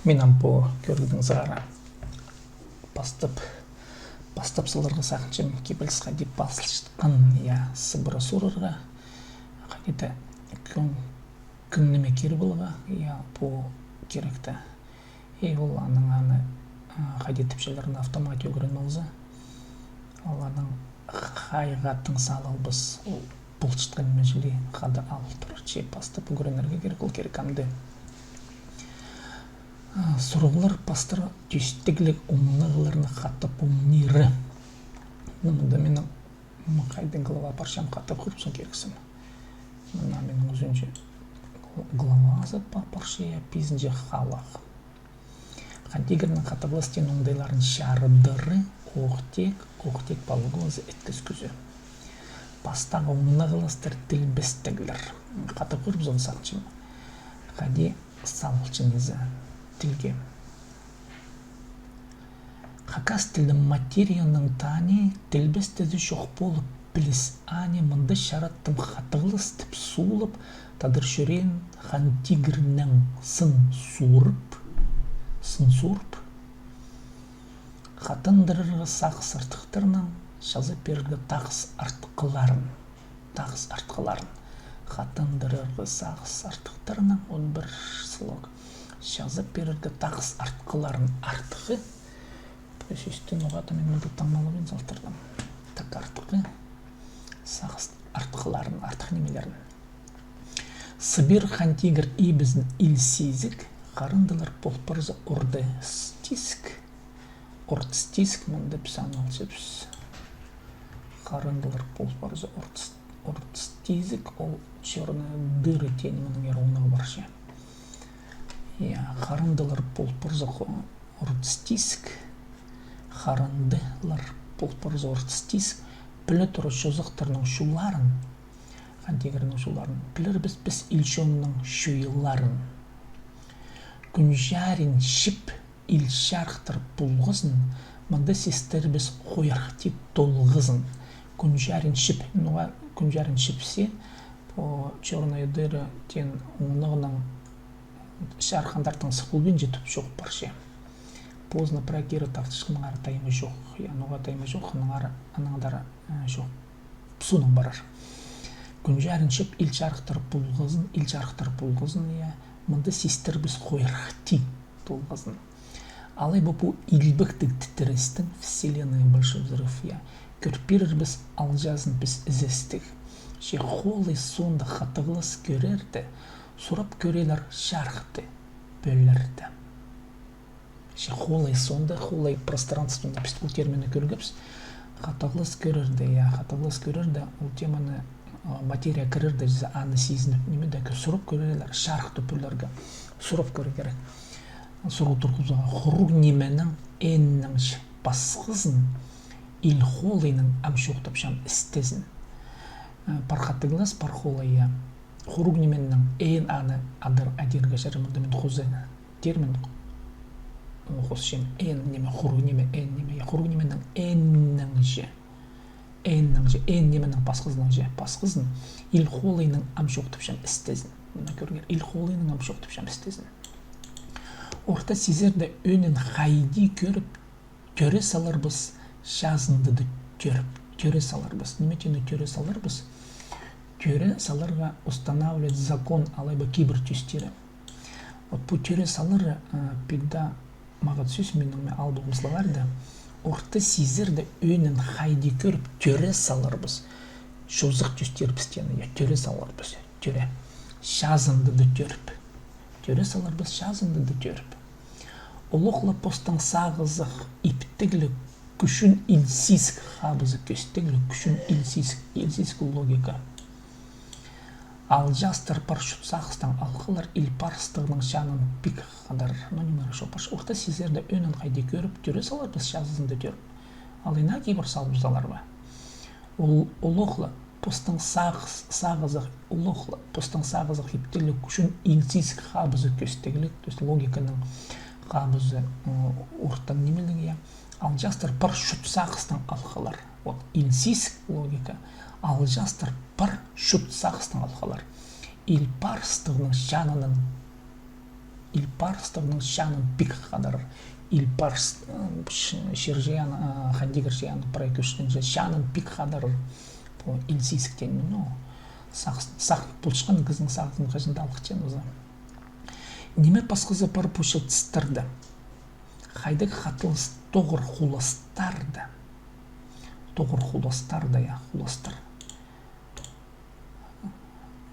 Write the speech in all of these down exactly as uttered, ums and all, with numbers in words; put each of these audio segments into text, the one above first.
Мин ам пу кӧрігдең сығара пастап, пастап саларға сағынчам кибеліс хайди пазылчатхан, я, сыбыра сурарға. Хайди-да кӧң-, кӧңніме киріп аларға, я, пу киректі. И ол анаң аны, а, хайди тіпчелерін автомат ӱгреніп алза, ол анаң хайға тың сала албас, ол полчатхан ниме чіли хада ал турар. Че пастап ӱгренерге кирек, ол кирек амды. А, сурығлар пастыра: тӧстігліг оңнағларны хатап оңниры. Ну, мында минің, м, хайдағ глава парчам, хатап хурупсың кирексің. Мына минің ӱзінҷі гл-, главазы па-, парча, я, пизінҷі халах. Хан Тигірнің хатығластың оңдайларын чарыдары: ох-теек, ох-теек палғазы, іткіс кӱзі. Пастағы оңнағластар тілбестіглер. Хатап хурупсың сағынчам. Хайди салылча ниме тілге. Хакас тілі материяның тани тілбестезі чох полып, піліс ани мында чараттым хатығлас тіп суулап, тадар чӱреен Хан Тигірнің сын суурып, сын суурып, хатандырарға сағыс артыхтарынаң чазап пирерге тағыс артхыларын. Тағыс артхыларын. Хатандырарға сағыс артыхтарынаң, он пір слог. Чазап пирерге тағыс артхыларын. Артхы. Пу сӧсті ноға-да мин мында таңмалабин салтырдым. Так, артхы. Сағыс артхыларын, артых нимелерін. Сыбир Хан Тигір ибізін ил сизік, харындылар пол парза орта стиск. Орта стиск, мында піс аны алчабыс. Харындылар пол парза орта с-, орта стиск, ол чёрная дыра теен нименің ир оңнағы парча. Я, харындылар пол парза хо-, орта стиск, харындылар пол парза орта стиск, піле тура чозахтарның чулларын, Хан Тигірнің чулларын, пілербіс піс ил чонның чуйылларын. Кӱн чарин чіп, ил чарыхтар полғазын, мында систербіс хойрахти толғазын. Кӱн чарин чіп, ноға кӱн чарин чіпсе, пу чёрная дыра теен оңнағның чарых андартын сых полбинча тіп чоох парча. Позына прай кире тартышханнаңар тайма чох. Я, ноға тайма чох, аннаңар, аннаңар, э, чох. Псунаң парар. Кӱн чарин чіп, ил чарыхтар полғазын, ил чарыхтар полғазын, я, мында систербіс хойрахти толғазын. Алай ба пу илбектіг тітірестің, вселенная большой взрыв, я, кӧр пирербіс алҷазын піс ізестіг. Че холай соонда хатығлас кӧрерде, сурап кӧрерлер чарыхты пӧлерде. Че холай соонда, холай пространствоны піс ол терминні кӧргебіс. Хатығлас кӧрерде, я, хатығлас кӧрерде, ол теманы, а, материя кірерде, че аны сизініп, ниме дее сурап кӧрерлер, чарыхты пӧлерге сурап кӧрер кирек. Сурығ турғызарға: хуруғ нименің эннің че пасхызын ил холайның ам чоохтапчам істезін. Э, пар хатығлас, пар холай, я. Хуруғ нименің эн аны адар адирға чарир, мында мин хоза термин, м, хосчам, эн ниме, хуруғ ниме, эн ниме, я, хуруғ нименің эннің че. Эннің че, эн нименің пасхызының че, пасхызын ил холайның ам чоохтапчам істезін. Мына кӧріңер, ил холайның ам чоохтапчам істезін. Орта сизерде ӧӧнін хайди кӧріп, тӧре саларбыс чазындыда тӧріп. Тӧре саларбыс. Ниме теені тӧре саларбыс? Тӧре саларға устанавливать закон алай ба кибір тӧстері. Вот пу тӧре салар, э, пигде мағат сӧс, минің ме ал полғам словарьда. Орта сизерде ӧӧнін хайди кӧріп, тӧре саларбыс. Чозах тӧстербіс теені, я, тӧре саларбыс. Тӧре. Чазындыда тӧріп. Тӧре саларбыс чазындыда тӧріп. Олох ла постың сағызах иптігліг кӱчӱн ил сизік хабызы кӧстігліг, кӱчӱн ил сизік, ил сизік логика. Алҷастар пар чут сағыстаң алхалар, ил парыстығның чанын пик хадар. Ну, ниме чоох парча. Орта сизерде ӧӧнін хайди кӧріп, тӧре саларбыс чазындыда тӧріп. Алай на кибір салыбызарлар ба? Ол, олох ла постың сағыс-, сағызах, олох ла постың сағызах иптігліг кӱчӱн ил сизік хабызы кӧстігліг, то есть логиканың хабызы, м, ортан нимеліг, я. Алҷастар пар чут сағыстаң алхалар. Вот, ил сизік логика, алҷастар пар чут сағыстаң алхалар. Ил парыстығның чанының Илбарыстығның чанын пик хадарар. Илбарыс, м, ш-, чир-чайаан, а, хан тигір чайаанның прай кӧзіткенҷе, чанын пик хадарар. Пу ил сизіктең, ну, сағыс, сағыс полчатхан кізінің сағызын хаҷан даа алчатхан нооза. Ниме пасхазы пар пу чылтыстарда? Хайдағ хатылыс тоғыр хуластарда? Тоғыр хуластарда, я, хуластар.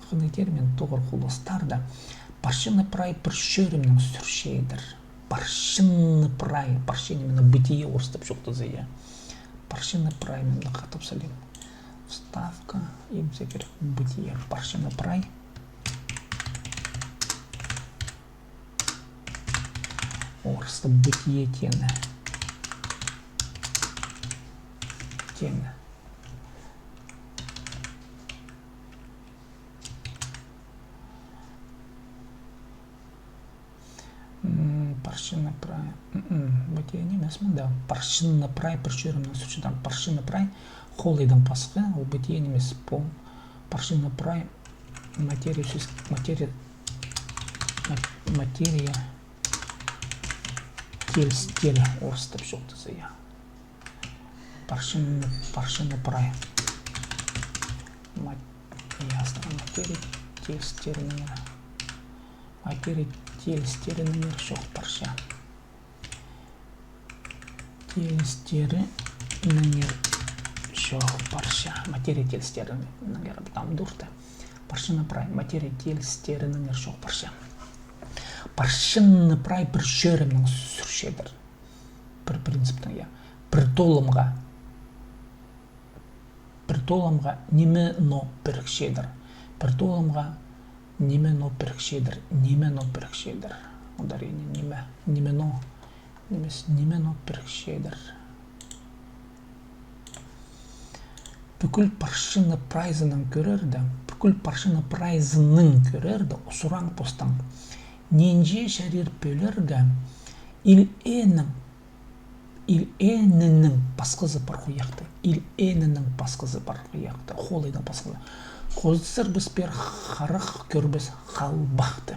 Хынығ термин, тоғыр хуластарда. Парчаны прай пір чӧрімнең сӱрчедір. Парчаны прай, парча ниме, бытие орыстап чоохтаза, я. Парчаны прай, мин даа хатап салим. Вставка, им сеперек бытие, парчаны прай. Орыстап бытие теені. Теені. М, парчаны прай. М-м, бытие нимес мында. Парчаны прай пір чӧрімнең сӱрчедір. Парчаны прай хулайдаң пасха, ол бытие нимес. Пу парчаны прай материя сӧс, материя, ма-, материя тилістері орыстап чоохтаза, я. Парчаны, парчаны прай. Ма-, ясно, материя тилістерінеңер. Материя тилістерінеңер чоох парча. Тилістерінеңер чоох парча. Материя тилістерінеңер, там турды. Парчаны прай материя тилістерінеңер чоох парча. Парчаны прай пір чӧрімнең сӱрчедір. Пір принциптең, я. Пір толымға. Пір толымға ниме но пірікчедір. Пір толымға ниме но пірікчедір. Ниме но пірікчедір. Ударение ниме. Ниме но. Нимес, ниме но пірікчедір. Пӱкӱл парчаны прайзынаң кӧрерде, пӱкӱл парчаны прайзынаң кӧрерде, усураң постаң. Нинҷе чарир пӧлерге ил энің, ил энінің пасхазы пар хуяхты, ил энінің пасхазы пар хуяхты, хулайдаң пасхазы. Хозар піс пеер харах кӧрбес халбахты.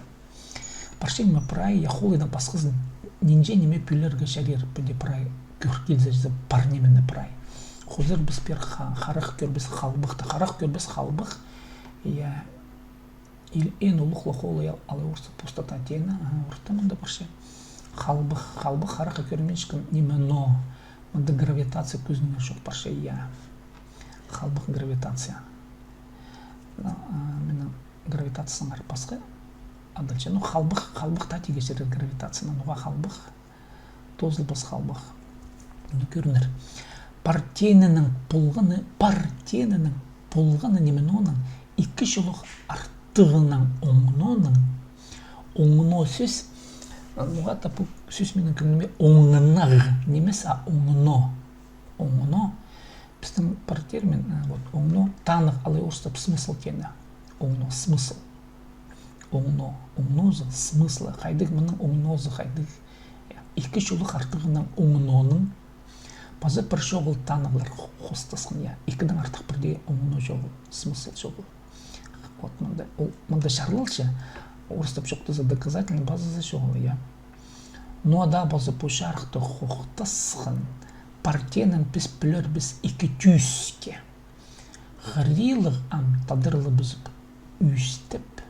Парча ниме прай, я, хулайдаң пасхазын нинҷе ниме пӧлерге чарир, піди прай кӧр килзе, пар нимені прай. Хозар піс пеер ха-, харах кӧрбес халбахты, харах кӧрбес халбах, я, ил эн улуғ ла хулай ал-, алай орыстап постата теені, а, орта мында парча. Халбах, халбах харахха кӧрминчеткен ниме но, мында гравитация кӧзідімге чох парча, я. Халбах гравитация. Ну, а, мына гравитациязынаңар пасха адалча. Ну, халбах, халбах таа тигечер гравитацияны. Ноға халбах? Тоозылбас халбах. Ну, кӧрінер. Пар теенінің полғаны, пар теенінің полғаны ниме ноның, ікі чоллығ артығынаң оңноның. Оңно сӧс, ноға-да пу сӧс минің кӧңніме оңнағ нимес, а оңно. Оңно. Пістің пар термин, э, вот, оңно, танығ, алай орыстап смысл теені. Оңно, смысл. Оңно, оңнозы, смыслы, хайдағ мының оңнозы, хайдағ. Я, ікі чоллығ артығынаң оңноның. Паза пір чоғыл танығлар хо-, хостасхан, я. Ікідең артых пірдее оңно чоғыл, смысл чоғыл. Вот мында, ол, мында чарлалча, орыстап чоохтаза, доказательный базазы чоғыл, я. Ноға даа полза пу чарыхты хохтасхан пар теенін піс пілербіс ікі тӱске. Хырилығ ам тадырлабызып ӧстіп,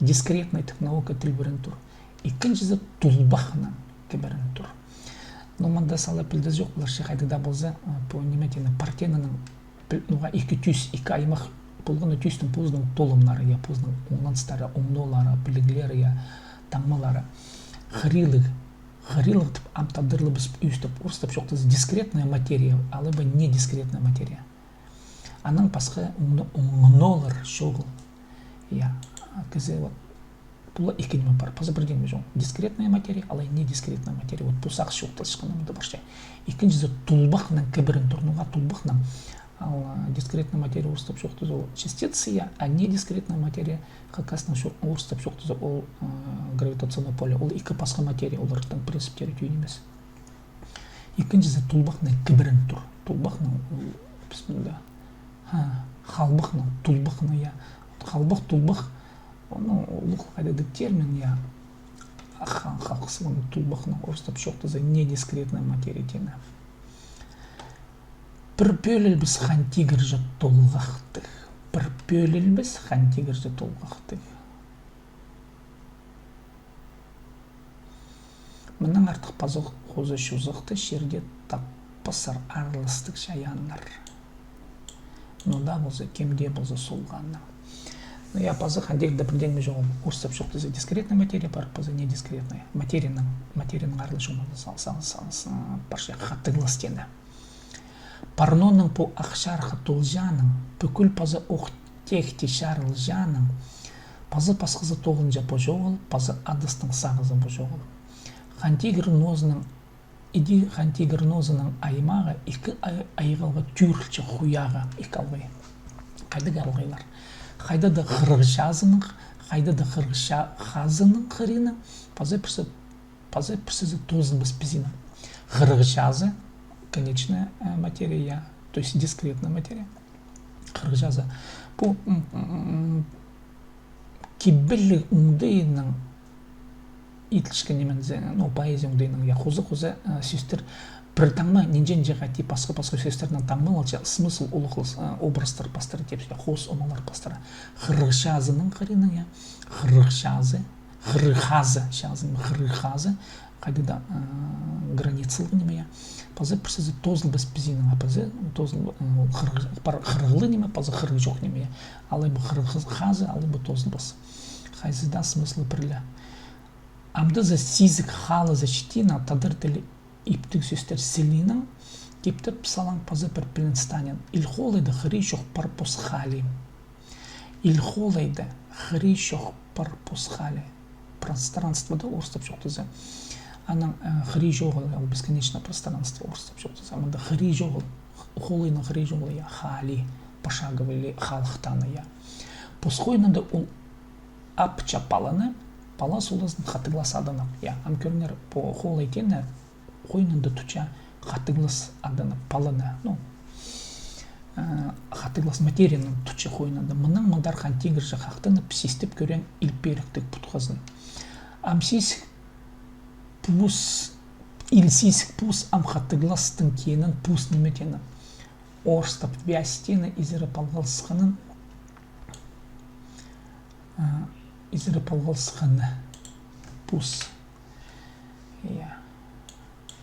дискретный тіп наука тілбірен тур. Ікінҷізі тулбахнаң кібірен тур. Ну, мында сала пілдізі чох поларча, хайдағ даа полза, а, пу ниме теені, пар теенінің піл-, ноға ікі тӱс, ікі аймах полғаны, тӱстің позының толымнары, я, позының оңнаныстары, оңнолары, піліглері, я, таңмалары. Хырилығ. Хырилығ тіп ам тадырлабызып ӧстіп, орыстап чоохтаза, дискретная материя, алай ба недискретная материя. Анаң пасха оңно-, оңнолар чоғыл. Я, кізі вот, пу ла ікі ниме пар. Паза пір дее ниме чоғыл. Дискретная материя, алай недискретная материя. Вот пу сағыс чоохтасчатхан ниме дее парча. Ікінҷізі тулбахнаң кібірен тур. Ноға тулбахнаң? Ал, а, дискретная материя орыстап чоохтаза, ол частица, я, а недискретная материя, хакаснаң чоох-, орыстап чоохтаза, ол, а, гравитационное поле. Ол ікі пасха материя, олардың принциптері тӧӧй нимес. Ікінҷізі тулбахнаң кібірен тур. Тулбахнаң, ол, піс мында. Ха, халбахнаң, тулбахнаң, я. Халбах, тулбах, Ону улуғ хайдағ-да термин, я. Ах, ах, ах, сылаң тулбахнаң орыстап чоохтаза, недискретная материя теені. Пір пӧлелбіс хан тигірҷе толғахтығ. Пір пӧлелбіс хан тигірҷе толғахтығ. Мыннаң артых пазох хоза чозахты чирде таппассар араластығ чайааннар. Ну даа полза, кемде полза солғаннаң. Ну, я, паза хан тигірде пірдеңме чоғыл. Орыстап чоохтаза дискретная материя пар, паза недискретная. Материяның, материяның араласчаң сал-, сал-, сал-, сал-, парча хатығлас теені. Парноның пу ах чархы толҷаның, пӱкӱл паза ох текті чарылҷаның, паза пасхазы толынҷа пу чоғыл, паза адастың сағызы пу чоғыл. Хан тигір нозының, иди хан тигір нозының аймағы ікі ай-, айғалға тӧрілче хуяға, ікі алғай. Хайдағ алғайлар? Хайда-да хырығ чазының, хайда-да хырығ ча-, хазының хыринің, паза пірсі паза пірсізі тоозылбас пізиинің. Хырығ чазы, конечная, э, материя, я, то есть дискретная материя. Хырығ чазы. Пу, м, м, м, кибеліг оңдайынаң иділчеткен ниме зе, ну, поэзия оңдайынаң, я, хоза-хоза, э, сӧстер пір таңма, нинҷе-нинҷе хати пасха-пасха сӧстернең таңмалалча, смысл улуғлас, э, образтар пастыра тіпче, я, хоос омалар пастыра. Хырығ чазының хыринің, я, хырығ чазы, хырығ хазы, чазы, хырығ хазы, хайдағ-да, э, границалығ ниме, я. Паза пірсізі тоозылбас пізиинің, а паза тоозыл-, э, хырығ-, пар хырығлығ ниме, паза хырығ чох ниме, я. Алай ба хырығ хазы, алай ба тоозылбас. Хайзы даа смыслы пірле. Амды за сизік халы за читина тадар тілі иптіг сӧстер сілинең киптеп салаң паза пір пілін станин. Ил холайда хырии чох пар пос хали. Ил холайда хырии чох пар пос хали. Пространствода орыстап чоохтаза. Анаң, э, хырии чоғыл, ол бесконечное пространство орыстап чоохтаза. Мында хырии чоғыл, холайның хырии чоғыл, я, хали, пошаговый ли халыхтаны, я. Пос хойнында ол апча паланы, пала солазын хатығлас адынып, я. Ам кӧріңер, по холай теені, хойнында тутча хатығлас адыны, паланы, ну, э, хатығлас материяны тутча хойнында. Мынаң мындар хан тигірҷе хахтанып, систіп кӧрең ил пиріктіг путхазын. Ам сис пус, ил сис пус ам хатығластың киенін пус ниме теені. Орыстап вязь теені изері палғалысханын, э, изері палғалысханы пус. Я.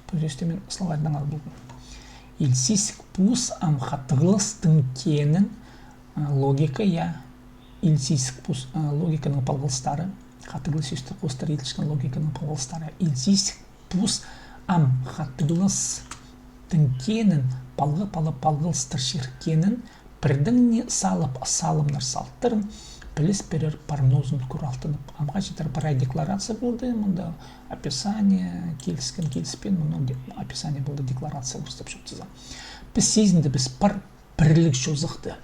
Пу сӧсті мин словарьдаң алып полдым. Ил сис пус ам хатығластың киенін, а, логика, я. Ил сис пус, а, логиканың палғалыстары. Хатығлас сӧстер хоостыра иділчеткен логиканың палғалыстары. Ил сис пус ам хатығластың киенін палға пала палғалыстар чиркенін, пірдеңе салып, салымнар салтырын піліс пирер парнозын кӱр алтынып. Амға читіре прай декларация полды, мында описание, киліскен, киліспеен, мында де-, описание полды, декларация орыстап чоохтаза. Піс сизіндібіс пар пірліг чозахты.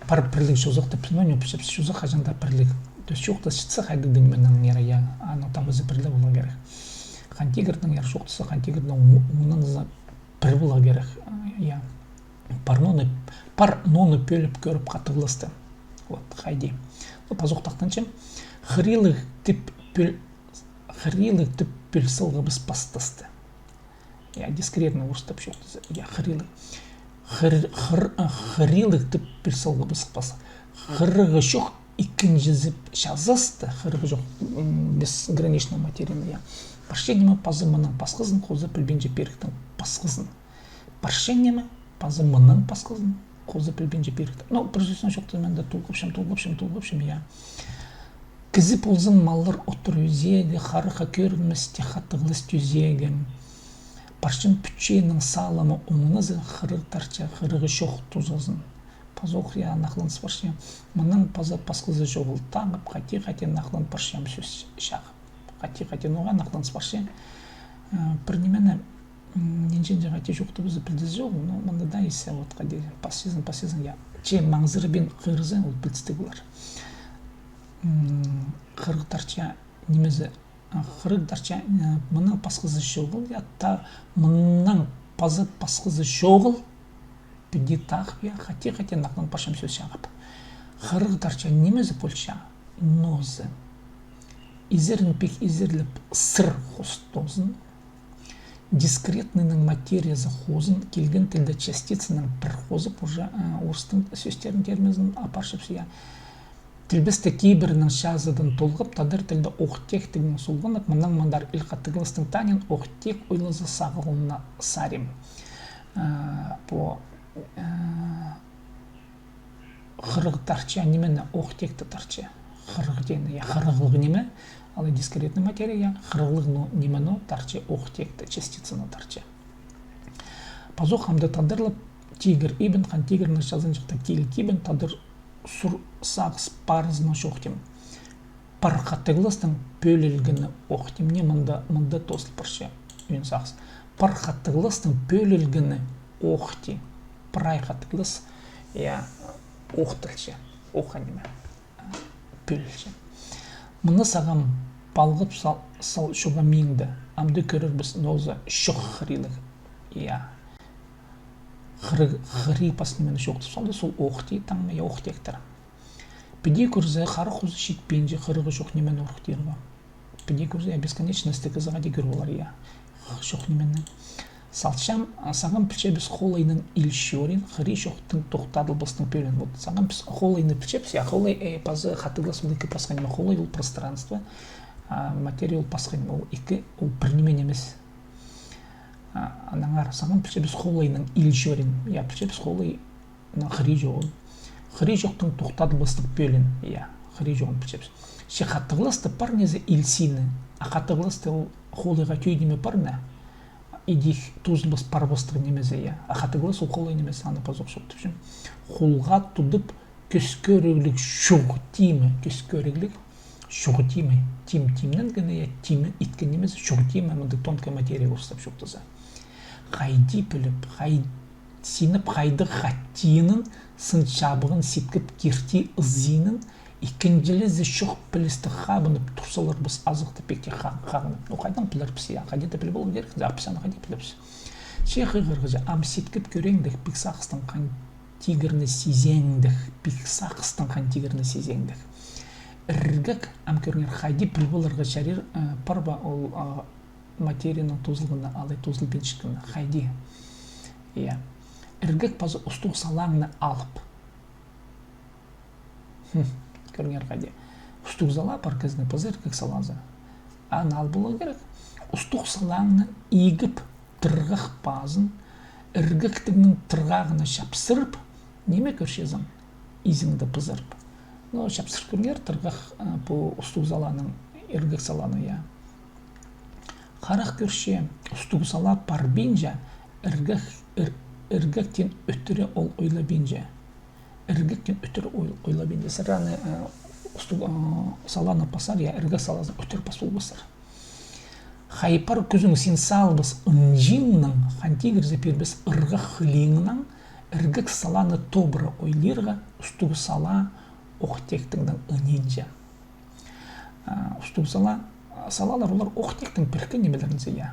Пар пірліг чозахты, піс, ну, не, піс, піс чозах хаҷан даа пірліг. То есть чоохтасчатса хайдағ-да нименің, я, аның тамызы пірліг поларға кирек. Хан тигірнің, я, чоохтасса хан тигірнің, м-, мының за пір поларға кирек, я. Парноны, парноны пӧліп кӧріп хатығласты. Вот, хайди. Ну, пазох тахтанчам. Хырилығ тіп пӧл-, хырилығ тіп пӧл салғабыс пастасты. Я, дискретно орыстап чоохтаза. Я, хырилығ. Хыр-, хыр-, а, хырилығ тіп пӧл салғабыс пас-, хырығы чох ікінҷізі чазасты, хырығы чох, м, безграничная материяны, я. Парча ниме паза мының пасхазын, хоза пілбинче пиріктің пасхазын. Парча ниме паза мының пасхазын, хоза пілбинче пиріктің. Ну, пір сӧснең чоохтаза, мин дее толғапчам, толғапчам, толғапчам, я. Кізі ползын маллар одыр ӧзегі, харахха кӧрінмес тек хатығлас тӧзегі. Парчан пӱтченің салымы оңназа, хырығ тарча, хырығы чох тузазын. Пазох, я, нахланыс парча. Мының паза пасхазы чоғыл тағып, хати-хати нахлан парчам сӧс чағып. Хати-хати ноға нахланыс парча. Э, пір нимені, м, нинҷе-нинҷе хати чоохтабыза пілдізі чоғыл, но мында даа иссе, вот, хайди, пасчазын, пасчазын, я. Че маңзырабин хығырза, ол пілдістіг полар. М, хырығ тарча нимезі, а, хырығ тарча, э, мының пасхазы чоғыл, я, та, мының паза пасхазы чоғыл, піди тағып, я, хати-хати нахлан парчам сӧс чағып. Хырығ тарча нимезі полча? Нозы. Изерін пик изерлеп сыр хостозын. Дискретныйның материязы хозын, килген тілде частицаның пір хозып, уже, э, орыстың сӧстерін, терминнерін апарчабыс, я. Тілбесте кибірінің чазыдын толғап, тадар тілде ох тектігнең солғанып, мынаң мындар ил хатығластың танин ох тек ойлаза сағылына сарим. Э, по, э, Хырығ тарча нимені? Ох текті тарча. Хырығ теені, я, хырығлығ ниме, алай дискретный материя, я, хырығлығ, но, ниме, но тарча, ох текті, частицаны тарча. Пазох амды тадарлап, тигір ибін, хан тигірні чазынҷыхта кил кибін, тадар сур сағыс парызына чоохтим. Пар хатығластың пӧлілгені ох тим, не мында, мында тоозыл парча ӧӧн сағыс. Пар хатығластың пӧлілгені ох ти. Прай хатығлас, я, ох тілче, ох ниме, пӧлілче. Мыны сағам палғап сал, сал чуға миңді. Амды кӧрербіс ноза чох хырилығ. Я. Хыры, хырый пас нимені чоохтап салды, сол ох ти, таң, я, ох тектер. Піди кӧрзе, хара хозы читпинче хырығы чох нимені орыхтирға. Піди кӧрзе, я, бесконечность кізі хайди кӧр полар, я. Чох нимені. Салчам, а, сағам пілчебіс холайның ил чӧрин, хырый чохтың тохтадылбастың пӧлін. Вот, сағам піс холайны пілчебіс, я, холай, э, пазы хатығлас ол ікі пасха ниме, холай ол пространство, а материя ол пасха ниме, ол ікі, ол пір ниме нимес. А, аннаңар сағам пілчебіс холайның ил чӧрин, я, пілчебіс холай, на, хырый чоғын. Хырый чохтың тохтадылбастығ пӧлін, я, хырый чоғын пілчебіс. Че хатығласты пар низе ил сині, а хатығласты ол холайға тӧӧй ниме пар на, идӧк тоозылбас парбастығ нимезі, я. А хатығлас ол холай нимес, аны пазох чоохтапчам. Холға тудып, кӧс кӧрігліг чох тиме, кӧс кӧрігліг чох тиме, тим тимнең кӧні, я, тим иткен нимес, чох тиме, мындағ тонкая материя орыстап чоохтаза. Хайди піліп, хай-, синіп хайдағ хатиинін, сын чабығын ситкіп кирти ызиинын, ікінҷілезі чох пілістіг хабынып турзаларбыс, азыхты пекте ха-, хағынып. Ну, хайдаң пілербіс, я, хайди даа піліп аларға кирек, а піс аны хайди пілербіс. Че хығырғаҷа, ам ситкіп кӧрееңдег, пик сағыстаң хан тигірні сизееңдег, пик сағыстаң хан тигірні сизееңдег. Іргек, ам кӧріңер, хайди піл поларға чарир, э, пар ба ол, а, материяның тоозылғаны алай тоозылбинчатханы, хайди. Я. Іргек паза устуғ салаңны алып. Хм, кӧріңер хайди. Устуғ сала пар кізінің, паза іргек салазы. Аны ал поларға кирек. Устуғ салаңны игіп, тырғах пазын іргектігнің тырғағына чапсырып, ниме кӧрчезің? Изіңді пызырып. Ну, чапсырып кӧріңер, тырғах, а, пу устуғ саланың, іргек саланы, я. Харах кӧрче, устуғ сала парбинча, іргек, ір-, іргектең ӧтіре ол ойлабинча. Іргектең ӧтіре ой-, ойлабинча. Сірер аны, э, устуғ, э, саланы пасар, я, іргек салазын ӧтіре пас полбассар. Хай пар кӱзің син салбас ынҷиңнаң, хан тигірзе пирбес ырғах хылиңнаң, іргек саланы тобыра ойлирға, устуғ сала ох тектігнең ынинча. А, устуғ сала, салалар олар ох тектің піріккен нимелерінзер, я.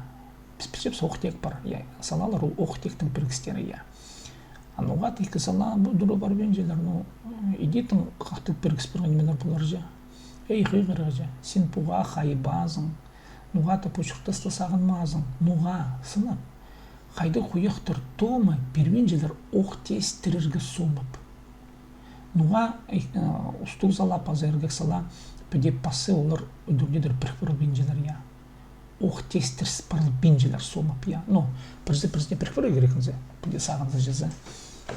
Піс пілчебіс, ох тек пар, я. Салалар ол ох тектің пірігістері, я. А ноға-да ікі сала пу тура парбинчалар, ну, иди тың хатығ пірігіс парған нимелер полар чи. Ей, хығырғаҷа, син пуға хайбазың, ноға-да пу чуртасты сағынмазың, ноға, сынап. Хайдағ хуйахтар тома пирбинчелер ох тестірерге сомап. Ноға, э, устуғ сала паза іргек сала, піди пассы олар удур-тӧдір пірік парылбинчалар, я. Ох тестіріс парылбинчалар сомап, я. Ну, пірсі-пірсіне пірік парарға кирек інзе, піди сағынза чізе.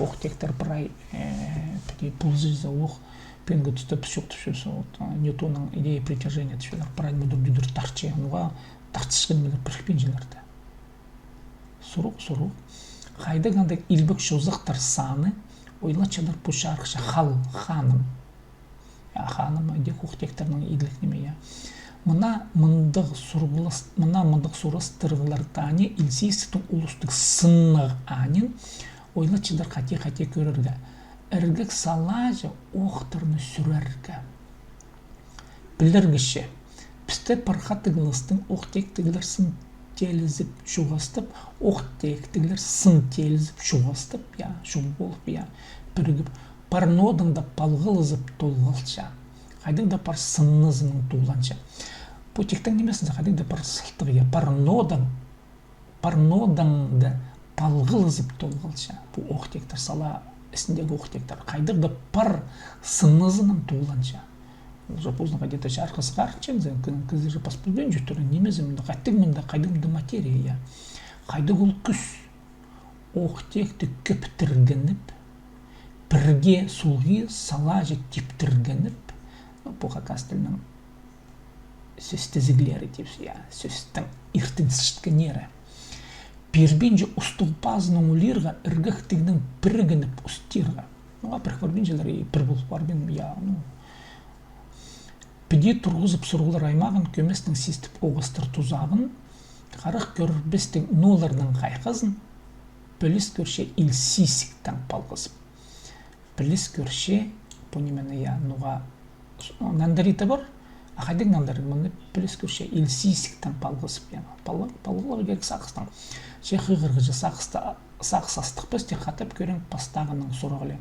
Ох тектер прай, э, піди полза чізе, ох, пӱӱнгі туста піс чоохтапчабыс, вот, э, Ньютонның идея притяжения тіпчелер, прай удур-тӧдір тартча, ноға тартысчатхан нимелер пірікпинчелер дее. Сурығ, сурығ. Хайдағ андағ илбек чозахтар саны ойлатчалар пу чарыхча хал, ханым. Я, ханым, идӧк ох тектернің иділіг ниме, я. Мына мындағ сурығлас-, мына мындағ сурастырығлар тани илсистіктің улустығ сыннығ анин ойлатчалар хати-хати кӧрерге. Іргек салаҷа охтарны сӱрерге. Пілдіргіче, пісте пар хатығластың ох тектіглер сын теелізіп чуғастап, ох тектіглер сын теелізіп чуғастап, я, чуғ полып, я, пірігіп, Пар нодаң даа палғалызып толғалча. Хайдағ даа пар сыннызынаң туланча. Пу тиктің нимезінде хайдағ даа пар сылтағ, я, пар нодаң, пар нодаң даа палғалызып толғалча. Пу ох тиктер, сала істіндегі ох тиктер. Хайдағ даа пар сыннызынаң туланча. Уже позының хайди-да чархы сығарча, кізі же пас полбинча тур, нимезі мында, хайдағ мында, хайдағ мында материя, я. Хайдағ ол кӱс. Ох тикті кӧптіргеніп, пірге сулғы салаҷа типтіргеніп, ну, пу хакас тілінің сӧс тізіглері тіпче, я, сӧстің иртінчеткеннері. Пирбинче устығ пазынаң улирға, іргектігінең пірігініп устирға. Ну, а пір парбинчалар, и пір полып парбин, я, ну. Піди турғызып сурығлар аймағын, кӧместең систіп оғастар тузағын, харах кӧрбестең нооларның хайхазын, піліс кӧрче ил сизіктең палғазып. Піліс кӧрче, пу нимені, я, ноға, нандыритта пар, а хайдағ нандыритта, мыны піліс кӧрче ил сизіктең палғазып, я, палғаларға кирек сағыстаң. Че хығырғаҷа сағыс астығ пас, тик хатап кӧрең пастағының сурығы ле.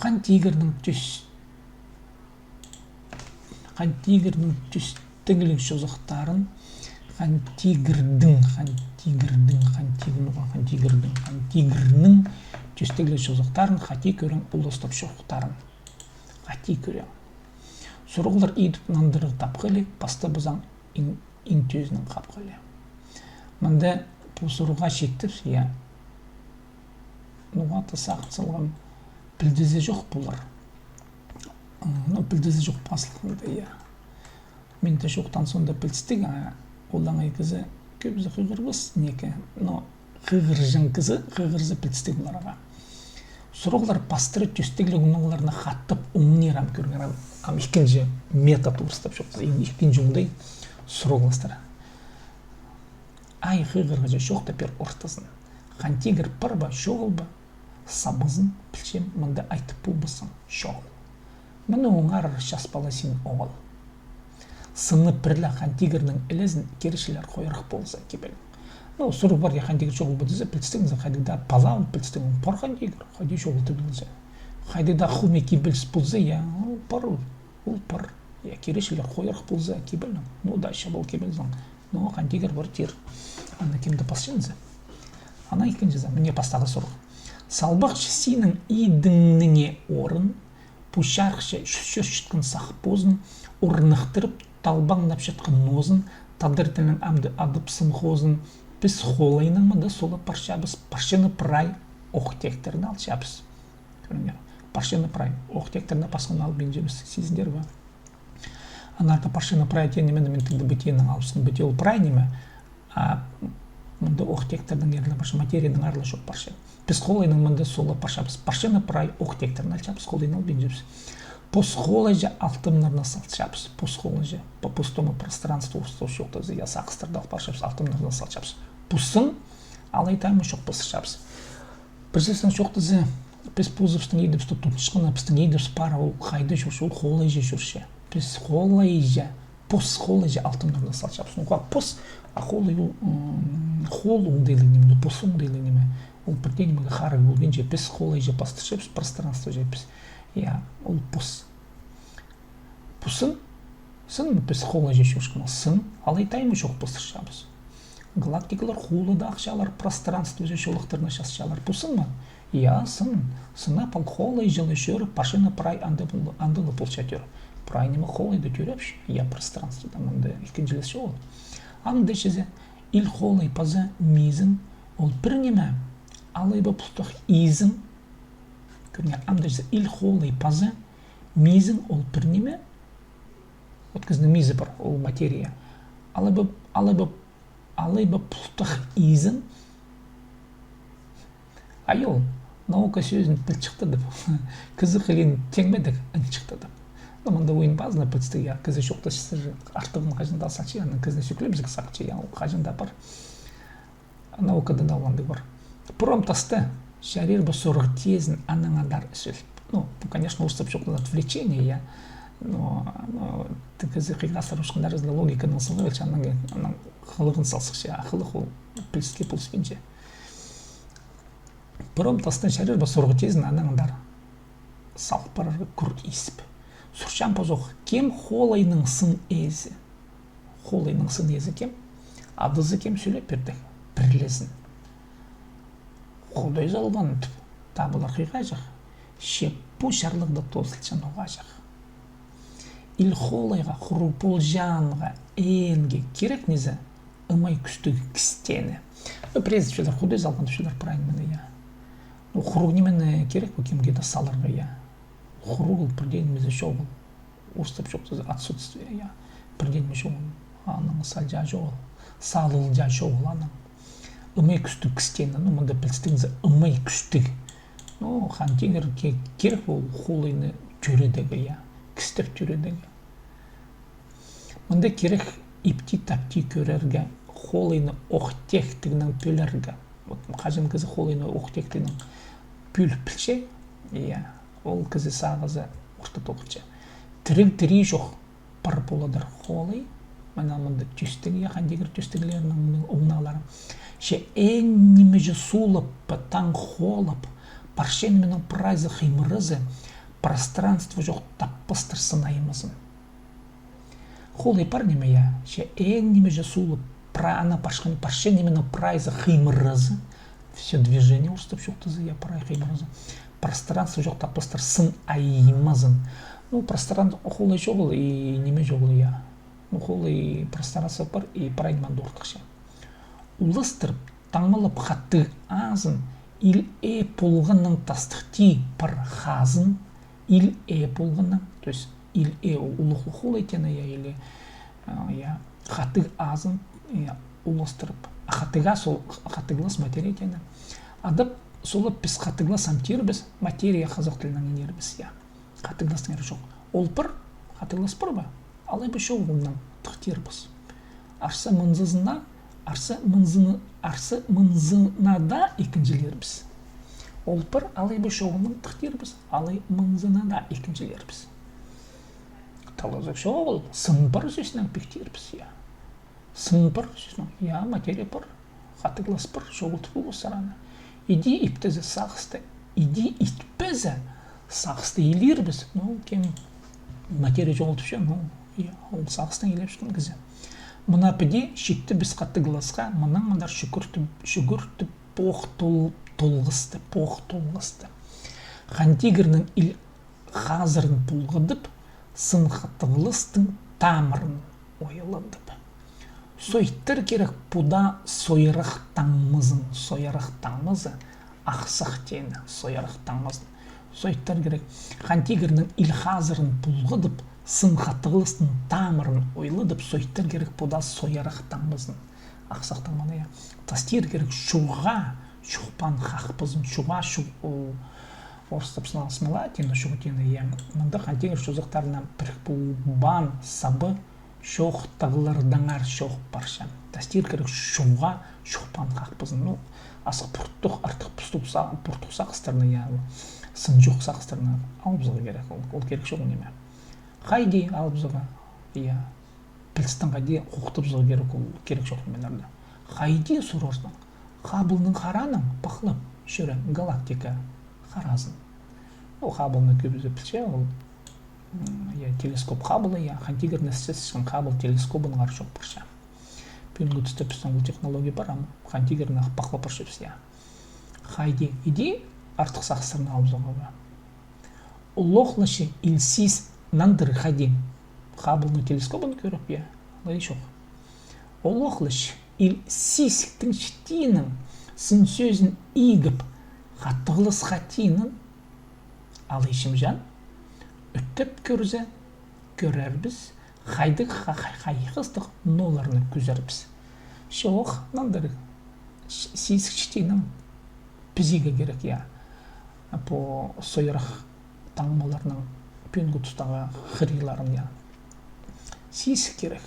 Хан тигірнің тӧс Хан тигірнің тӧстігліг чозахтарын, хан тигірдің, хан тигірдің, хан тигір-, ноға хан тигірдің, хан тигірнің тӧстігліг чозахтарын хати кӧрең уластап чоохтарын. Хати кӧрең. Сурығлар идіп нандырығ тапхылы, пастабызаң ин-, ин тӧзінең хапхылы. Мында пу сурығға читтіп, я. Ноға-да сағын салғам, пілдізі чох полар. Ну, пілдізі чох пазылғанда, я. Мин дее чоохтаан соонда пілдістіг, а ол аңай кізі кӧбізі хығырбас, неке. Но хығырҷаң кізі хығырза пілдістіг поларға. Сурығлар пастыра тӧстігліг оңдайларны хатап оңнир, ам кӧріңер, ам, ам ікінҷі метод орыстап чоохтаза, ікінҷі оңдай сурығластыра. Ай хығырғаҷа чоохтап пир ортазын. Хан тигір пар ба, чоғыл ба? Сабызын, пілчем, мында айтып полбассың, чоғыл. Мыны оңарар час пала син оғыл. Сыны пірле хан тигірнің ілезін киречілер хойрах полза кибелің. Ну, сурығ пар, я, хан тигір чоғыл ба тізе, пілдістіг, хайдағ даа пала ол, пілдістіг, пар хан тигір, хайди чоғыл тіп полза. Хайдағ даа хомай кибеліс полза, я, ол пар ол. Ол пар. Я, киречілер хойрах полза кибелің. Ну, даа чабал кибелзің. Ну, хан тигір пар тир. Аны кем дее пасчазың. Ана ікінҷізі, міне пастағы сурығ. Салбахчы синің идіңнеңе орын, пу чарыхча чӧрчеткен сах позын, орныхтырып, талбаңнапчатхан нозын, тадар тілінең амды адып сын хозын, піс холайнаң мында сола парчабыс, парчаны прай ох тектерні алчабыс. Кӧріңер. Парчаны прай ох тектерні пасхан албинчабыс, сизіндер бе? Аннаңар парчаны прай теен нимені мин тігді бітиеннең алыбысхан. Бітии ол прай ниме, а мында ох тектернің ерлі парча, материяның арлы чох парча. Піс холайнаң мында сола парчабыс. Парчаны прай ох тектерні алчабыс, холайнаң албинчабыс. Пос холайҷа алтымнарны салчабыс. Пос холайҷа, по пустому пространству, орыстап чоохтаза, я, сағыстарды алып парчабыс, алтымнарны салчабыс. Пу сын, алай тайма чох пастырчабыс. Пір сӧснең чоохтаза, піс позыбыстың идібісті тутчатханда, пістің идібіс пар, ол хайда чӧрче, ол холайҷа чӧрче. Піс холайҷа, пос холайҷа алтымнарны салчабыс. Ну, как пос, а холай ол, м, хол оңдайлығ ниме, пос оңдайлығ ниме. Ол пірдее нимеге харығ полбинча, піс холайҷа пастырчабыс, пространствоҷа піс. Я, ол пос. Пу сын, сын піс холайҷа чӧрчеткен сын, алай тайма чох пастырчабыс. Галактикалар хулада ахчалар, пространствоҷа чолахтарны часчалар. Пу сын ма? Я, сын. Сынап ал, холайҷа ла чӧріп, парчаны прай анда пол-, анда ла полча тӧр. Прай ниме холайда тӧрепче, я, пространствода, мында ікінҷілес чоғыл. Ам даа чізе, ил холай паза мизің, ол пір ниме, алай ба пултах изің. Кӧріңер, ам даа чізе, ил холай паза мизің ол пір ниме, вот кізінің мизі пар, ол материя. Алай ба, алай ба, алай ба пултах изің. Ай ол, наука сӧзін піл чыхтадып, кізі хылиин теңмедік ын чыхтадып. Ну, мында ойын пазына пілдістіг, я, кізі чоохтасча, артығын хаҷан даа салча, анаң кізіні сӧклебізерге сағынча, я, ол хаҷан даа пар. Наукада даа оландығ пар. Пурам таста чарир ба сорығ тезін, анаң андар ізіл. Ну, пу, конечно, орыстап чоохтаза отвлечение, я. Но, но, ті кізі хыйғастар ушхандар ізі логиканың сылы, анаң, анаң хылығын салсыхча, а хылых ол піліске полыспинча. Пурам таста чарир ба сорығ тезін, анаң андар. салып парарға кӱр изіп. Сурчам позох, кем Холайның сын ээзі? Холайның сын ээзі кем? Адызы кем, сӧлеп пирдек. Пірлезін. Худай салған тіп, табылар хыйғаҷах. Че пу чарлығда тоозылча ноғаҷах. Ил Холайға, хуруғ полҷаңға, ээңге кирек ниме зе? Ымай кӱстіг кістене. Ну, пірезі тіпчелер, Худай салған тіпчелер, прай ниме, я. Ну, хуруғ нимені кирек пе кемге-де саларға, я. Хуруғ ол пірдее ниме зе чоғыл. Орыстап чоохтаза, отсутствие, я. Пірдее ниме чоғыл. Аның салҷа чоғыл. Салылҷа чоғыл аның. Ымай кӱстіг кістене, ну, мында пілістіг зе, ымай кӱстіг. Ну, Хан Тигір ке-, кирек ол Холайны тӧредерге, я. Кістеп тӧредерге. Мында кирек ипти-тапти кӧрерге, Холайны ох-тектігінең пӧлерге. Вот, хаҷан кізі Холайны ох-тектігінең пӧліп пілче, я, ол кізі сағызы орта толча. Тіріг-тірии чох пар поладыр Холай. Мына мында тӧстіг, я, Хан Тигір тӧстіглерінің оңнағлары. Че ээң ниме че суулап па, таң холап, парча нименің прайзы хыймыразы, пространство чох таппастар сын аймазын. Холай пар ниме, я, че ээң ниме че суулап, пра-, ана парча, парча нименің прайзы хыймыразы, все движение орыстап чоохтаза, я, прай хыймыразы. Пространство чох таппастар сын аймазын. Ну, пространство, Холай чоғыл и ниме чоғыл, я. Ну, Холай пространство пар и прай ниме андағ ортыхча. Уластырып, таңмалап хатығ азын, ил ээп полғанның тастыхти пар хазын, ил ээп полғанның, то есть ил ээп ол улуғлығ Холай теені, я, или, а, я, хатығ азын, я, уластырып. А хатығ ас ол х-, хатығлас материя теені. Адап, солап піс хатығлас ам тирбіс, материя хазах тілінең нирбіс, я. Хатығластың ері чох. Ол пар, хатығлас пар ба? Алай ба чоғыл, мыннаң тыхтирбіс. Арса мынзызына, арса мынзыны-, арса мынзына даа ікінҷілербіс. Ол пар, алай ба чоғыл, мыннаң тыхтирбіс, алай мынзына даа ікінҷілербіс. Талазығ чоғыл, сын пар сӧснең пиктирбіс, я. Сын пар сӧснең, я, материя пар, хатығлас пар, чоғыл тіп полбас сараны. Иди итпезе сағысты, иди итпезе сағысты илирбіс, ну, кем материя чоғыл тіпче, ну, я, ол сағыстаң илепчеткен кізі. Мына піди читтібіс хатығласха, мынаң андар чӱгӱртіп, чӱгӱртіп, пох тол-, толғасты, пох толғасты. Хан Тигірнің ил хазырын пулғадып, сын хатығластың тамырын ойладып. Сойттар кирек пу даа сойрах таңмазын, сойрах таңмазы, ахсах теені, сойрах таңмазын. Сойттар кирек, Хан Тигірнің ил хазырын пулғадып, сын хатығластың тамырын ойладып, сойттар кирек пу даа сойрах таңмазын. Ахсах таңмазын, я. Тастир кирек чуға, чухпаан хахпазын, чуға, чу-, ол, орыстап сыналыс мала, теені, чуға теені, я. Мында Хан Тигір чозахтарына пірік полбаан сабы чоохтағлардаңар чоох парча. Тастир кирек чуға, чухпаан хахпазын. Ну, асых пуртух, артых пуртух са-, пуртух сағыстарны, я, сын чох сағыстарны алыбызарға кирек. Ол, ол кирек чоғыл ниме. Хайди алыбызарға, я. Пілістең хайди хохтабызарға кирек ол кирек чох нимелерні. Хайди сурарзың. Хабблның харанаң пахлап чӧре галактика харазын. Ол Хабблны кӧбізі пілче, ол, м, я, телескоп Хаббла, я, Хан Тигірні сісчең Хаббл телескобынаңар чоох парча. Пӱӱнгі туста пістің ол технология пар, ам Хан Тигірні пахлап парчабыс, я. Хайди, иди артых сағыстарны алыбызарға. Олох ла че ил сис нандырығ хати. Хабблның телескобын кӧріп, я, алай чох. Олох ла че ил сисіктің чітиинең, сын сӧзін игіп, хатығлас хатиинең, алай чымҷаң, ӧтеп кӧрзе, кӧрербіс, хайдағ ха-, ха-, хайхастығ нооларны кӧзербіс. Чох, нандырығ, с-, сисік чітиинең пізерге кирек, я. Пу сойрах таңмаларның пӱӱнгі тустағы хырииларын, я. Сисік кирек.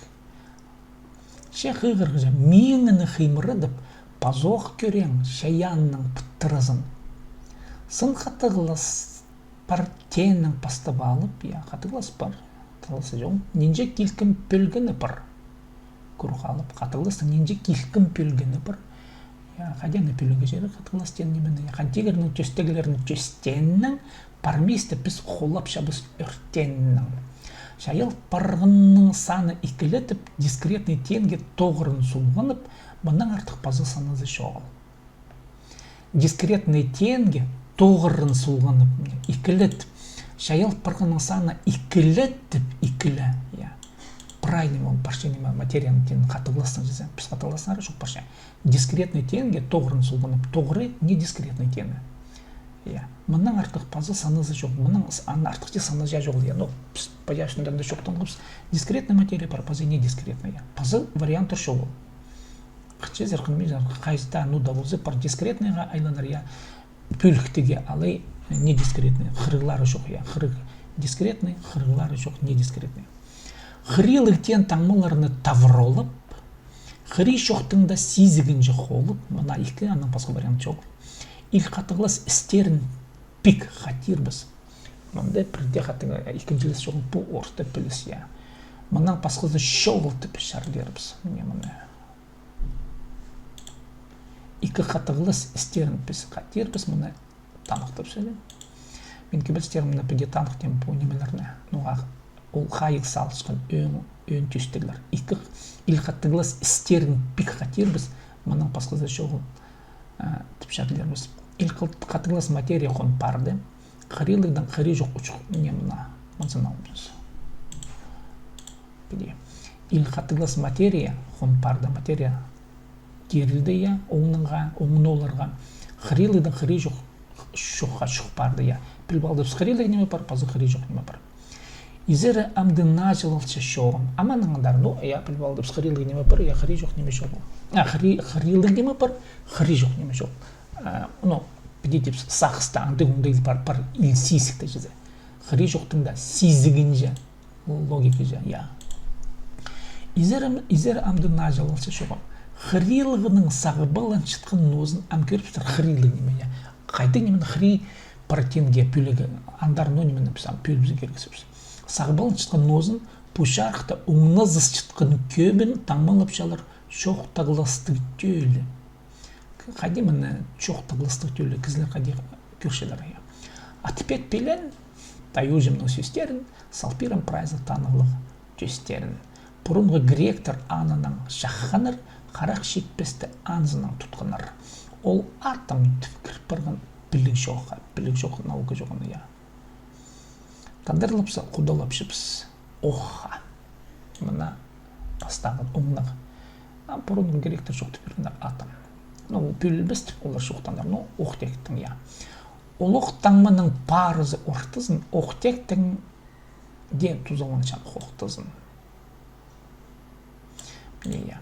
Че хығырғаҷаң, миңні хыймырадып, пазох кӧрең чайаанның пыттыразын. Сын хатығлас пар тееннең пастап алып, я, хатығлас пар, талазы чох. Нинҷе килкім пӧлгені пар. Кӱр халып, хатығластың нинҷе килкім пӧлгені пар. Я, хайди аны пӧлирге чарир хатығлас теен нимені, я, хан тигірнің тӧстеглерін тӧстееннең, пармисты піс холапчабыс ӧртеннең. Чайал парғанның саны ікілетіп, дискретный теенге тоғырын сулғанып, мыннаң артых паза саназы чоғыл. Дискретный теенге тоғырын сулғанып, мына, ікілетіп. Чайал парғанның саны ікілетіп, ікіле, я. Прай ниме ол парча, ниме материяның теен хатығластың чізе. Піс хатығластың ара чох парча. Дискретный теенге тоғырын сулғанып, тоғыры не дискретный теені. Я. Мыннаң артых паза саназы чох. Мыннаң с-, аны артых че саназы чох, я. Ну, піс, пояснитында чоохтанғабыс. Дискретный материя пар, паза не дискретный, я. Паза варианттар чоғыл. Хынчазар, хынминчазар, хайзы даа, ну, да полза, пар дискретныйға айланар, я. Пӧліктіге алай, э, не дискретный, хырығлары чох, я. Хырығ дискретный, хырығлары чох, не дискретный. Хырилығ теен таңмаларны тавролап, хыри чохтың даа сизігінҷе холып, мына ікі, аннаң пасха вариант чох. Ил хатығлас істерін пик хатирбіс. Мында пірдее хатығ, ікінҷілес чоғыл, пу орта піліс, я. Мыннаң пасхазы чоғыл тіп чарлирбыс. Мына, мына. Ікі хатығлас істерін піс хатирбіс, мына, таныхтап сӧлем. Мин кӧбелістерім мына піди таныхтим пу нимелерні. Ну, а ол хайығ салысхан ӧӧн, ӧӧн тӧстеглер. Ікі х-, ил хатығлас істерін пик хатирбіс, мыннаң пасхазы чоғыл, а, тіп чарлирбыс. Ил хат-, хатығлас материя хон парды. Хырилығдаң хыри чох учух, ниме, мына, мынзын алыбыс. Піди. Ил хатығлас материя хон парды, материя тирілді, я, оңнаңға, оңноларға. Хырилығдаң хыри чох, чохха чох парды, я. Піліп алдыбыс, хырилығ ниме пар, паза хыри чох ниме пар. Изере амды наҷылалча чоғын. Ам аннаң андар, ну, я, піліп алдыбыс, хырилығ ниме пар, я, хыри чох ниме чоғыл. А, хыри-, хырилығ ниме пар, хыри чох ниме чоғыл. А, ну, піди тіп, сағыста андағ-оңдағ пар, пар ил сизікті чізе. Хыри чохтың даа сизігінҷе. Логика же, я. Изер ам-, изер амды наҷылалча чоғын. Хырилығның сағыбаланчатхан ноозын ам кӧрібістір, хырилығ ниме, я. Хайдағ ниме хыри пар теенге пӧлігі, андар, ну, ниме піс ам пӧлібізерге кирексібіс. Сағыбаланчатхан ноозын пу чарыхта оңназысчатхан кӧбін таңмалапчалар чоохтағластығ тӧлі. Хайди мыны чоохтағластығ тӧлі кізілер хайди кӧрчелер, я. Отпет пілен тайҷымның сӧстерін, сал пирем прайзы танығлығ тӧстерін. Пурунғы гректер аннаң чахханнар, харах читпесті анзынаң тутханнар. Ол атом тіп кір парған піліг чоғыл, піліг чоғыл, наука чоғыл, я. Тадарлапса, худалапчабыс. Охха. Мына пастағы оңнағ. А пурунғы гректер чоохтап пиргеннер атом. Ну, пӧлілбес тіп олар чоохтааннар. Ну, ох-теектің, я. Олох таңманың парызы ортызын, ох-теектің дее тузаланчаң хохтазын. Мына, я.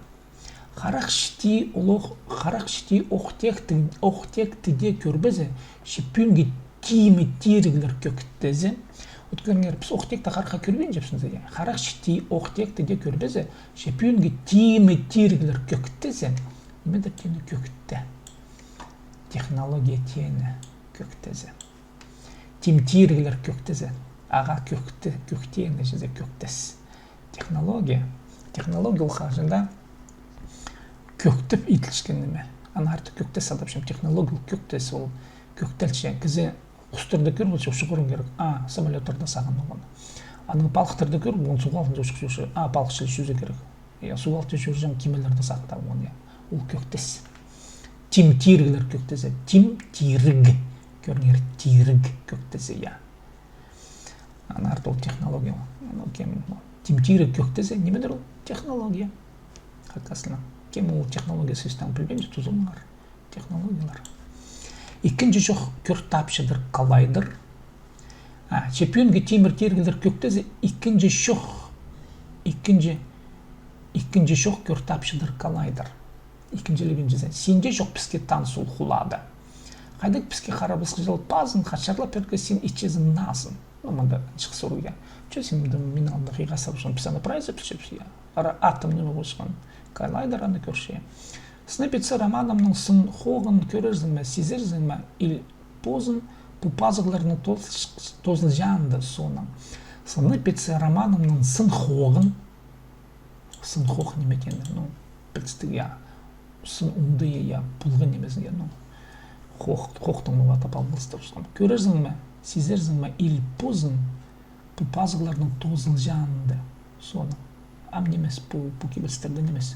Харах чіти олох, харах чіти ох-теекті, ох-теекті дее кӧрбезе, че пӱӱнгі тимі тиріглер кӧктезе. Вот кӧріңер, піс ох-теекті харахха кӧрбинчебіс, я. Харах чіти ох-теекті дее кӧрбезе, че пӱӱнгі тимі тиріглер кӧктезе. Ниме дее теені кӧкте. Технология теені кӧктезе. Тим тиріглер кӧктезе. Ағаа кӧкте, кӧктеен чізе кӧктес. Технология. Технология ол хаҷан даа кӧктеп иділчеткен ниме. Аны артых кӧктес адапчам. Технология ол кӧктес, ол кӧктелче. Кізі хустарны кӧр полча, чох чығарарға кирек. А, самолёттарны сағынған. Анаң палыхтарны кӧр полған, суғ алтында чох чох. А, палых чіли чӱзе кирек. Я, суғ алтында чӱрҷең кимелерні сағынған, я. Ол кӧктес. Тим тиріглер кӧктезе. Тим тиріг. Кӧріңер, тиріг кӧктезе, я. Аннаңар ол технология. Ну, кем, тим тиріг кӧктезе, нимедір ол? Технология. Хакасына. Кем ол технология сӧстең пілбинче, тузалаңар. Технологиялар. Ікінҷі чох кӧр тапчадыр, коллайдер. А, че пӱӱнгі тимір тиріглер кӧктезе, ікінҷі чох, ікінҷі, ікінҷі чох кӧр тапчадыр, коллайдер. Ікінҷілебінчезі. Синде чох піске таныс ол хулада. Хайдағ піске харабысхаҷаң пазын, хачарлап пирерге син итчезің назын. Ну, мында чох сурығ, я. Че син мында минің алнымда хыйға сабызаң, піс аны прайзы пілчебіс, я. Ара атом ниме полчатхан. Коллайдер аны кӧрче. Сынап итсе, романымның сын хоғын кӧрерзің ме, сизерзің ме, или позын пу пазығларның тоз-, тозылҷаанда соонаң. Сынап итсе, романымның сын хоғын, сын хох ниме теені, ну, пілістіг, я. сын оңдайы, я, полған нимезін, я, ну, хох-, хохтың ноға тап алғылыстап сыххам. Кӧрерзің ме, сизерзің ме, ил позын, пу пазығларның тоозылҷаанында. Соның. Ам нимес, пу, пу кибелістерде нимес.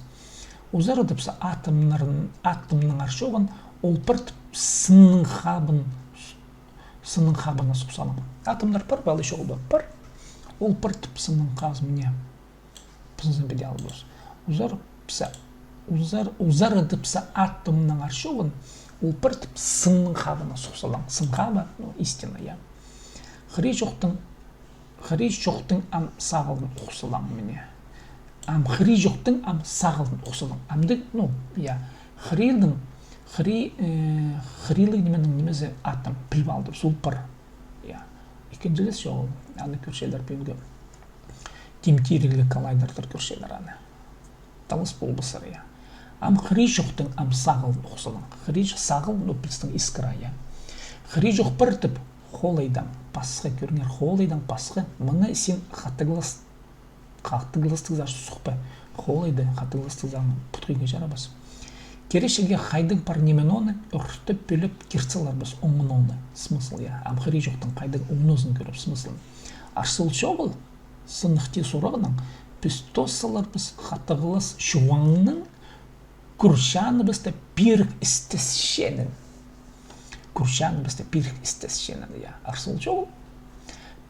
Узарадып са атомнарын, атомнаңар чоғын, ол пір тіп сынның хабын, сынның хабына сух салаң. Атомнар пір, палай чоғыл ба? Пір. Ол пір тіп сынның хабын, міне. Пызын піди албас. Узар пса, узар, узарадып са атомнаңар чоғын, ол пір тіп сынның хабына сух салаң. Сын хаба, ну, истина, я. Хыри чохтың, хыри чохтың ам сағылын ох салаң, міне. Ам хыри чохтың ам сағылын ох салаң. Амды, ну, я, хырилың, хыри, э, хырилы нименің нимезі атом, піліп алды, ол пір. Я. Ікінҷілес чоғыл, аны кӧрчелер пӱӱнгі. Тим тиріглі коллайдердер кӧрчелер аны. Талас полбассар, я. Ам хыри чохтың ам сағылын ох салаң. Хыри чох сағыл, ну, пілістің искра, я. Хыри чох пір тіп, холайдаң пасха, кӧріңер, холайдаң пасха. Мыны син хатығлас-, хатығластығзар сух па. Холайды хатығластығзар путхыйға чарабас. Киречіге хайдағ пар ниме-ноны ӧртіп піліп кирт саларбыс, оңын-оңны. Смысл, я. Ам хыри чохтың хайдағ оңназын кӧріп, смыслын. Арсыл чоғыл, сыннығ тее сурағынаң, піс тоос саларбыс хатығлас чуаңның кӱрчааныбысты пирік істесченін. Кӱрчааныбысты пирік істесченін, я. Арсыл чоғыл.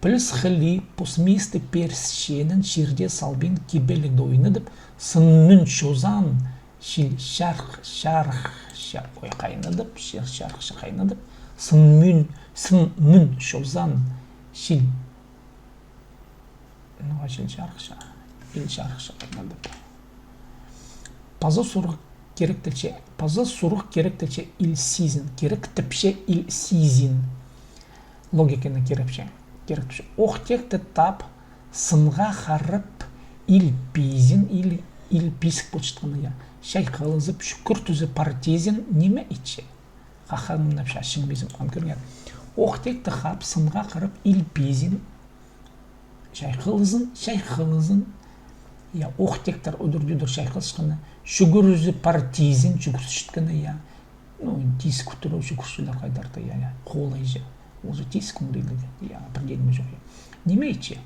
Піліс хыли пос мисті пирісченін чирде салбин кибелігді ойнадып, сын мӱн чозаан, чил чарых, чарыхча, ой, хайнадып, чир чарыхча хайнадып, сын мӱн, сын мӱн чозаан, чил Ну, чил чарыхча, ил чарыхча хайнадып. Паза сурығ киректепче, паза сурығ киректепче ил сизін, киректепче ил сизін. Логиканы киректепче, киректепче. Ох текті тап, сынға харап, ил пизін, ил, ил писік полчатханы, я. Чайхалызып, чӱгӱртізіп, партизін, ниме итче? Хахаңнап чачың пизім, ам кӧріңер. Ох текті хап, сынға харап, ил пизін, чайхалызын, чайхалызын. Я, ох тектер удур-тӧдір чайхалысханы, чӱгӱрізі партизін чӱгӱртісчеткені, я. Ну, тис кӱтіріп чӱгӱртчелер хайдар-да, я, я. Холайҷа. Ол же тис кӱнділіг, я, пір дее ниме чох, я. Ниме итче?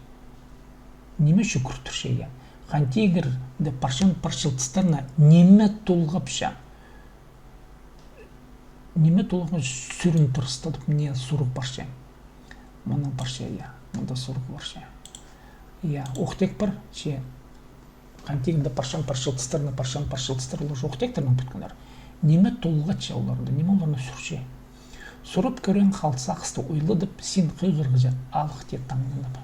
Ниме чӱгӱртірче, я? Хан тигірде парчан парчылтыстарына ниме толғапча? Ниме толғапча, сӱрін тырыстадып, мына сурығ парча. Мынаң парча, я, мында сурығ парча. Я, ох тек пар, че, хан тигірде парчан парчылтыстарына, парчан парчылтыстар, ол же ох тектернең пӱткеннер. Ниме толғатча оларны, ниме оларны сӱрче? Сурап кӧрең хал сағысты ойладып, син хығырығҷа алых тее таңнанып.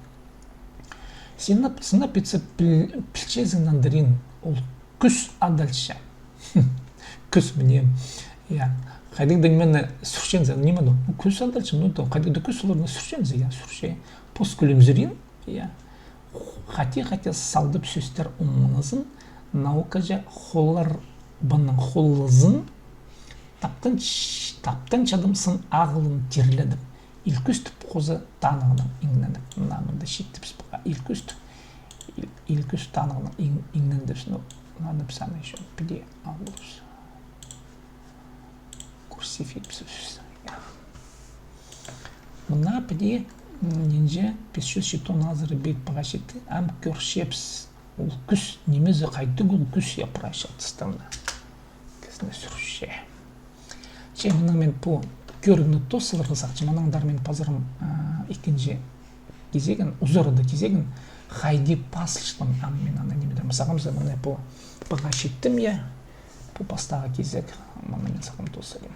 Сынап, сынап итсе, піл-, пілчезің нандырин, ол кӱс адалча. Кӱс, міне. Я. Хайдағ-да ниме сӱрчезің, ниме, ну, кӱс адалча, ну, то, хайдағ-да кӱс оларны сӱрчезің, я, сӱрче. Пос кӱлімзірин, я. Хати-хати салдып сӧстер оңназын, наукаҷа холларбаның холлазын, таптан ч-, таптан чадым сын ағылын тирледіп, ил кӱстіп хоза танығынаң иңненіп. Мына мында читтібіс пока. Ил кӱстіп, ил, ил кӱс танығынаң иң-, иңненібіс. Ну, надо писать ещё піди алғабыс. Курсив итпіс. Мына піди, м, нинҷе пис чӱс читон азыра пит паға читті, ам кӧрчебіс. Ол кӱс, нимезі, хайдағ ол кӱс, я, прай чалтыстығ на. Кізіні сӱрче. Че мынаң мин пу кӧрігні тоос саларға сағынчам, мынаңар мин пазарым, а, ікінҷі кизегін, узарада кизегін, хайди пазылчатхан, ам мин аны нимедір. Сағам за мына пу паға читтім, я, пу пастағы кизек, мыны мин сағам тоос салим.